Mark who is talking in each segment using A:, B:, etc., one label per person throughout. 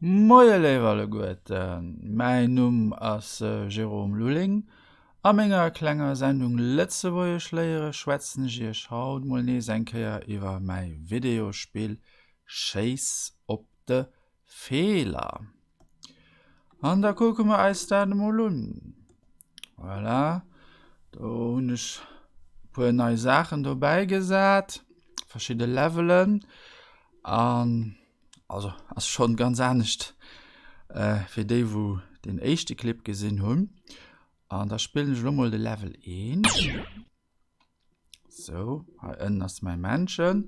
A: Moie léif alleguerten, mäin Numm ass Jérôme Lulling. A menger klenger Sendung Lëtzebuergesch léiere schwätzen ech iech haut mol nees eng Kéier iwwer mäi Videospill Schéiss op de Feeler. An da kucke mer eis dat emol un. Voilà, do hunn ech e puer nei Saachen dobäi gesat, verschidde Levelen an also ass schonn ganz anescht äh, fir déi wou den éischte Clip gesinn hunn. An da spillen ech elo mol de Level 1. Sou, hei ënnen ass mäi Männchen.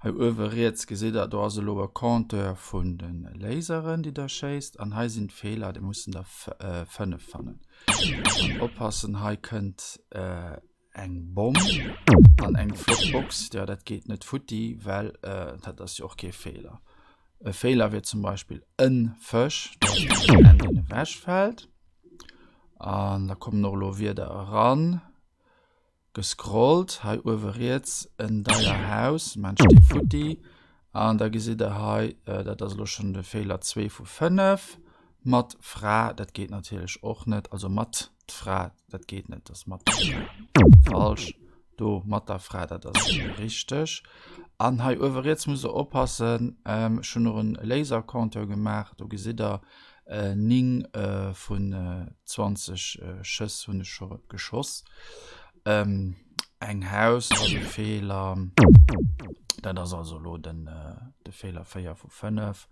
A: Hei uewe riets gesitt der, do ass elo e Compteur vun de Laseren, déi der schéisst. An hei sinn d'Feeler, déi mussen der 5 fannen. An oppassen, hei kënnt äh, eng Bomm an eng flott Box, jo dat geet net futti, well dat ass jo och kee Feeler. E Feeler wier zum Beispill en Fësch, dass den N deen ewechfält. An da kommen och elo Wierder eran. Gescrollt, hei uewe riets en deier Haus, Mensch dee futti. An da gesitt der hei, dat ass elo schonn de Feeler 2 vu 5, mat Fra, dat geet natierlech och net, also mat d'Fra, dat geet net, dat ass mat der Fra falsch, do mat der Fra, dat ass richteg. An hei uewe riets musst der oppassen, ech hunn och en Lasercompteur gemaach, do gesitt der 9 vun 20 Schëss hunn ech scho geschoss. Eng Haus ass e Feeler, dat ass also elo den de Feeler 4 vu 5.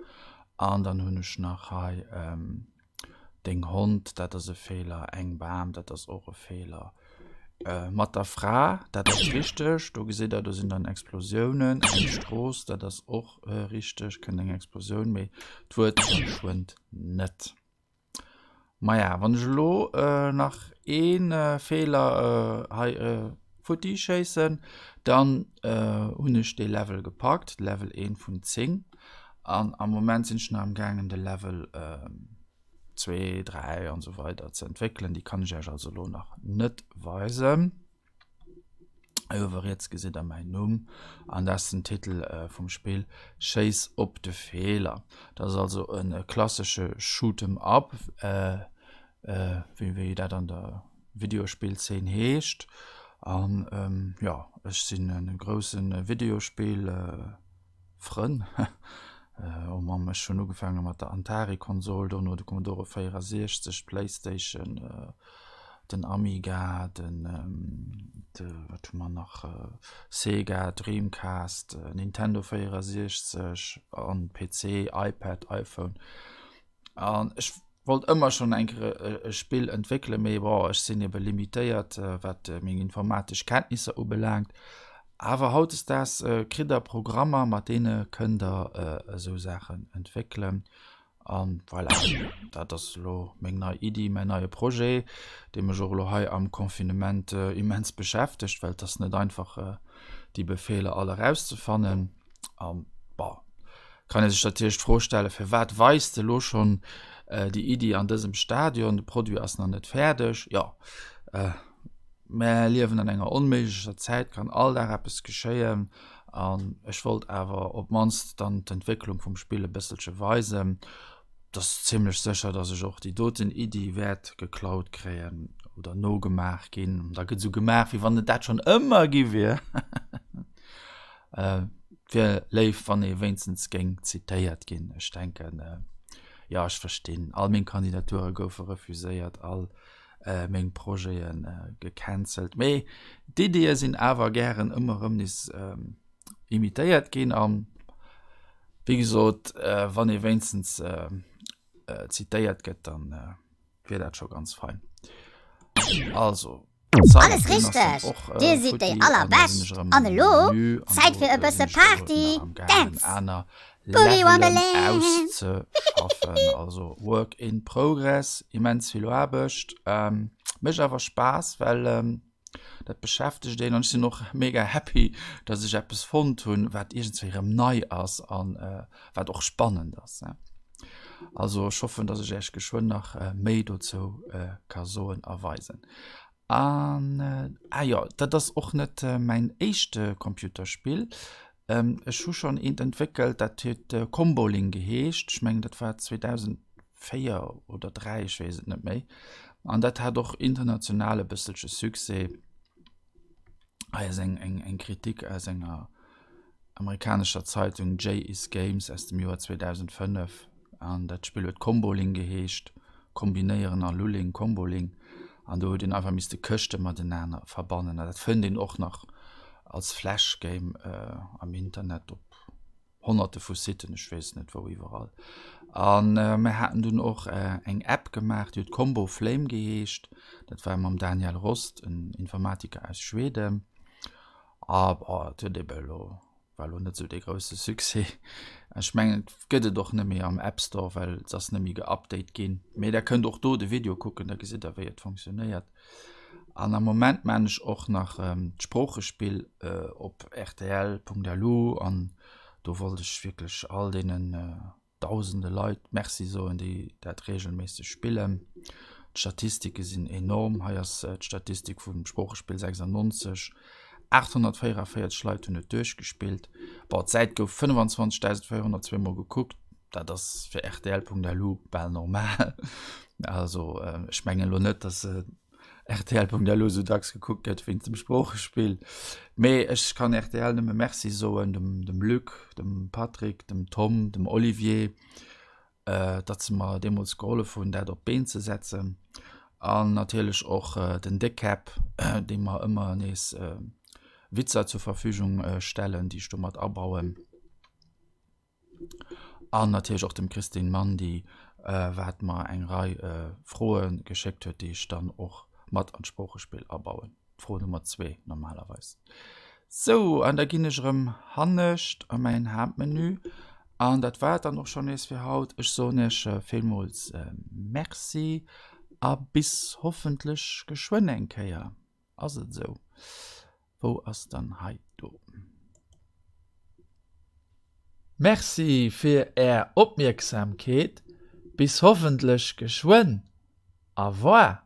A: An dann hunn ech nach hei Deng Hond, dat ass e Feeler. Eng Bam, dat ass och e Feeler. Mat der Fra, dat ass richteg. Do gesitt der, do sinn dann Explosiounen. Eng Strooss, dat ass och richteg, kënnt eng Explosioun, mee d'Wuert verschwënnt net. Maja, wann ech elo nach ee Feeler hei futti schéissen, dann hunn ech dee Level gepackt, Level 1 vun 10. An am Moment sinn ech nach am gaangen de Level 2, 3 an esou weider ze entwéckelen. Déi kann ech iech also elo nach net weisen. Hei uewe riets gesitt der mäin Numm an dat ass den Titel vum Spill Schéiss op de Feeler. Dat ass also e klassesche Shoot 'em up, wéi dat an der Videospillzeen heescht. An jo, ech sinn e grousse Videospill. Frënn, oh Mamm, ech hunn ugefaange mat der Atari-Konsol, dono de Commodore 64, d'Playstation, den Amiga, den, de, wat hu mer nach, Sega, Dreamcast, Nintendo 64 an PC, iPad, iPhone. An ech wollt ëmmer schonn eng Kéier e Spill entwéckelen, mee bon, ech sinn ebe limitéiert, wat meng informatesch Kenntnisser ubelaangt. Awer hautdesdaags kritt der Programmer, mat deene kënnt der esou Saachen entwéckelen. An voilà, dat ass elo meng nei Iddi, mäin neie Projet, dee mech och elo hei am Confinement immens beschäftegt, well et ass net einfach, déi Befeeler all erauszefannen. An bon, kann ee sech natierlech d'Fro stellen, firwat weist elo schonn déi Iddi an dësem Stadion, de Produit ass nach net fäerdeg. Jo, mär liewen an enger onméiglecher Zäit, kann all Dag eppes geschéien an ech wollt awer op d'mannst dann d'Entwécklung vum Spill e bësselche weisen. Et ass zimmlech sécher, dass ech och déi doten Iddi wäert geklaut kréien oder nogemaach ginn. Da gëtt esou gemaach, wéi wann et dat schonn ëmmer gi wier. Wier léif, wann ee wéinstens géing zitéiert ginn. Ech denken, jo, ech verstinn, all meng Kandidature goufe refuséiert, all meng Projete gecancelt. Mee d'Iddie sinn awer gären ëmmer erëm nees imitéiert ginn. An wéi gesot, wann ee wéinstens zitéiert gëtt, dann wier dat scho ganz fein. Also.
B: Alles richteg! Dir sidd déi allerbescht! An elo Zäit fir e bësse Party! Dance! Boogie Wonderland!
A: Auszeschaffen, also Work in Progress, immens vill Aarbecht, mécht awer Spaass, well dat beschäftegt een an ech sinn och mega happy, dass ech eppes fonnt hunn, wat iergendswéi erëm nei ass an wat och spannend ass. Also ech hoffen, dass ech Iech geschwënn nach méi dozou ka soen a weisen. An ah jo, dat ass och net mäin éischte Computerspill. Ech hu schonn eent entwéckelt, dat huet Comboling geheescht. Ech mengen, dat war 2004 oder 3, ech weess et net méi. An dat hat och international e bësselche Succès. Hei ass eng, eng, eng Kritik aus enger amerikanescher Zeitung Jay is Games aus dem Joer 2005. An dat Spill huet Comboling geheescht, Kombinéieren a Lulling, Comboling. An do huet een einfach misste Këschte matenaner verbannen. An dat fënnt een och nach als Flash-Game am Internet op Honnerte vu Siten, ech weess net wou iwwerall. An mir haten dunn och eng App gemaach, déi huet Combo Flame geheescht. Dat war mam Daniel Rost, en Informatiker aus Schweden. A bon, dat huet ebe elo war elo net esou dee grousse Succès. Ech mengen et gëtt et och net méi am App Store, well et ass net méi geupdate ginn. Mee der kënnt och do de Video kucken, da gesitt der wéi et funktionéiert. An am Moment maan ech och nach d'Sproochespill op rtl.lu an do wollt ech wierklech all deenen dausende Leit Merci soen, déi dat reegelméisseg spillen. D'Statistike sinn enorm. Hei ass d'Statistik vum Sproochespill 96. 844 Leit hunn et duerchgespillt. Bon, d'Säit gouf 25.402 Mol gekuckt. Dat ass fir rtl.lu bal normal. Also ech mengen elo net, datt rtl.lu esou dacks gekuckt gëtt wéinst dem Sproochespill. Mee ech kann rtl nëmme Merci soen, dem, dem Luc, dem Patrick, dem Tom, dem Olivier, äh, datt se mer deemools gehollef hunn, dat op d'Been ze setzen. An natierlech och äh, den Déckkäpp, déi mer ëmmer nees äh, Witzer zur Verfügung äh, stellen, déi ech do mat abauen. An natierlech och dem Christine Mandy, wat mer eng Rei Froe geschéckt huet, déi ech dann och mat an d'Sproochespill abauen. D'Fro Nummer zwee normalerweis. Sou, an da ginn ech erëm hannescht a mäin Haaptmenü. An dat war et dann och schonn nees fir haut. Ech soen iech villmools Merci a bis hoffentlech geschwënn eng Kéier. Ass et esou? Wou ass dann hei do? Merci fir är Opmierksamkeet, bis hoffentlech geschwënn. Au revoir.